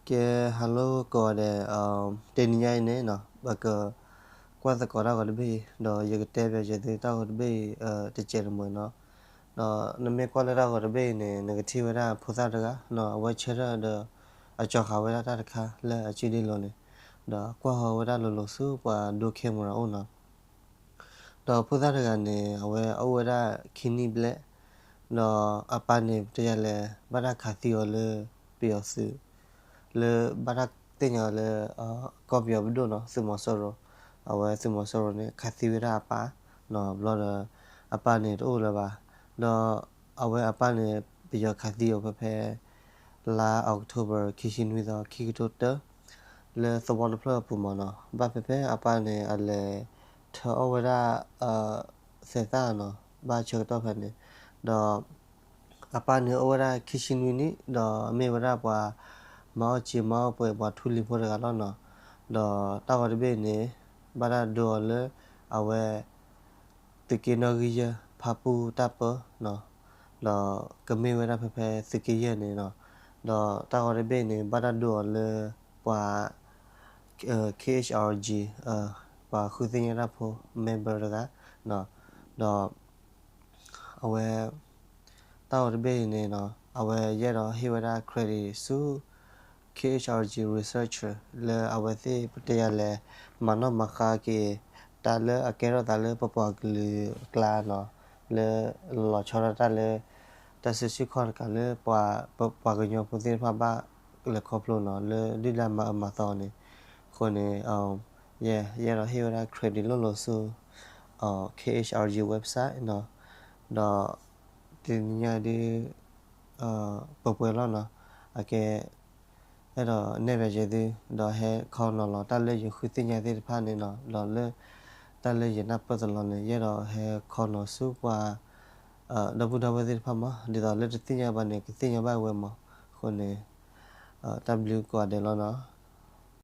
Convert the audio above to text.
ကဲ hello ကိးဂၤဒဲး, တနံၤညါအံၤန့ၣ်နီၤ ပကကွၢ်သကိးတၢ်ဂီၤတဘ့ၣ်အံၤ ဒီးယကတဲဘၣ်ယဲသုတၢ်ဂီၤတဘ့ၣ်အံၤ တစဲးတမှဲၤနီၤ. ဒီးနမ့ၢ်ကွၢ်လၢတၢ်ဂီၤတဘ့ၣ်အံၤန့ၣ် နကထံၣ်ဝဲဒၣ်ဖိသၣ်တဂၤနီၤ အဝဲဆၢထၢၣ်ဒီး အကၠီၤဃာ်ဝဲဒၣ်တၢ်တခါလၢအစုဒ့လိၤန့ၣ်, ဒီးကွၢ်ဟီဝဲဒၣ်လိၤလိၤဆူပှၤဒိ camera အိၣ်နီၤ. ဒီးဖိသၣ်တဂၤန့ၣ် အဝဲအိၣ်ဝဲဒၣ်ခံနံၣ်ဘျဲၣ်, ဒီးအပၢ်န့ၣ် ပတဲယၤလဲၣ် ဘၣ်တၢ်ခးသံအီၤလၢပယီၤသုး, လၢဘၣ်တၢ်သ့ၣ်ညါအီၤလၢ ကီၢ်ပယီၤပဒိၣ်နီၤ သုးမီၤစိရိၤ, အဝဲသုးမီၤစိရိၤန့ၣ် ခးသံဝဲဒၣ်အပၢ်နီၤ ဘျီဒီး အပၢ်န့ၣ်တအိၣ်လၢၤဘၣ်. ဒီးအဝဲအပၢ်န့ၣ် ပယီၤခးသံအီၤဖဲဖဲ လါ October ခံဆံနွံသီ ခံကထိတၢ လၢသဝီတဖျၢၣ်အပူၤမးနီၤ, ဘၣ်ဖဲဖဲအပၢ်န့ၣ် အလဲၤထၢအီၣ်ဝဲဒၣ် သဲးသၣ်နီၤ ဘၣ်ဆၢကတီၢ်ဖဲန့ၣ်, ဒီးအပၢ်န့ၣ်အိၣ်ဝဲဒၣ်ခံဆံနွံနံၣ် ဒီးမ့ၢ်ဝဲဒၣ်ပှၤမၤအီၣ်စ့မၤအီၣ်ပှဲၤ ပှၤထူလံၤဖိတဂၤလီၤနီၤ. ဒီးတၢ်ဂီၤတဘ့ၣ်န့ၣ် ဘၣ်တၢ်ဒိအီၤလၢ အဝဲ သုးက့နီၣ်ဂံၢ်ယဲၢ်ဖၣ်ပူၣ်တၢ်ပၢနီၤ, ဒီးကမ့ၢ်ဝဲဒၣ်ဖဲဖဲသုးက့ယဲၢ်န့ၣ်နီၤ. ဒီးတၢ်ဂီၤတဘ့ၣ်န့ၣ် ဘၣ်တၢ်ဒိအီၤလၢပှၤ K H R G ပှၤဃုသ့ၣ်ညါတၢ်ဖိ member တဂၤ, ဒီးအဝဲ တၢ်ဂီၤတဘ့ၣ်အံၤန့ၣ်နီၤ အဝဲယအဲၣ်ဒိးဟ့ၣ်ဝဲဒၣ် credit ဆူ K H R G researcher လၢအဝဲသ့ၣ်ပတဲယၤလဲၣ် မၤနီၣ်မၤဃါက့ၤ တၢ်လၢအကဲထီၣ်သးလၢပပှၤကလုာ်အကျါနီၤ, လၢလီၤဆီဒၣ်တၢ်လၢ တၢ်စုဆူၣ်ခီၣ်တကးလၢပှၤ ပှၤကညီဖိသ့ၣ်တဖၣ်ဘၣ်လဲၤခီဖျိနီၤ လၢဒုၣ်ဒါမၤအၢမၤသီန့ၣ်, အဃိန့ၣ် ယ ယအဲၣ်ဒိးဟ့ၣ်ဝဲဒၣ် credit လိၤလိၤဆူ K H R G website နီၤ, ဒီးတနံၤညါဒ် ပှဲၤပှဲၤလီၤနီၤ, အကဲ အဲၣ်ဒိးနဲၣ်ဘၣ်ယဲသု ဒီးဟဲခီနီၤလီၤ တၢ်လၢယဃုသ့ၣ်ညါသ့ၣ်တဖၣ်န့ၣ်နီၤ, ဒီးလၢ တၢ်လၢယနၢ်ပၢၢ်သလီၤန့ၣ် ယအဲၣ်ဒိးဟဲခီနီၤဆူပှၤ ဒီပုၢ်ဒီဝဲၢ်သ့ၣ်တဖၣ်မး, ဒ်သိးလၢတသ့ၣ်ညါဘၣ်န့ၣ် ကသ့ၣ်ညါဘၣ်ဝဲမး, အဃိန့ၣ် တၢ်ဘျုးကိးဂၤဒဲးလီၤနီၤ.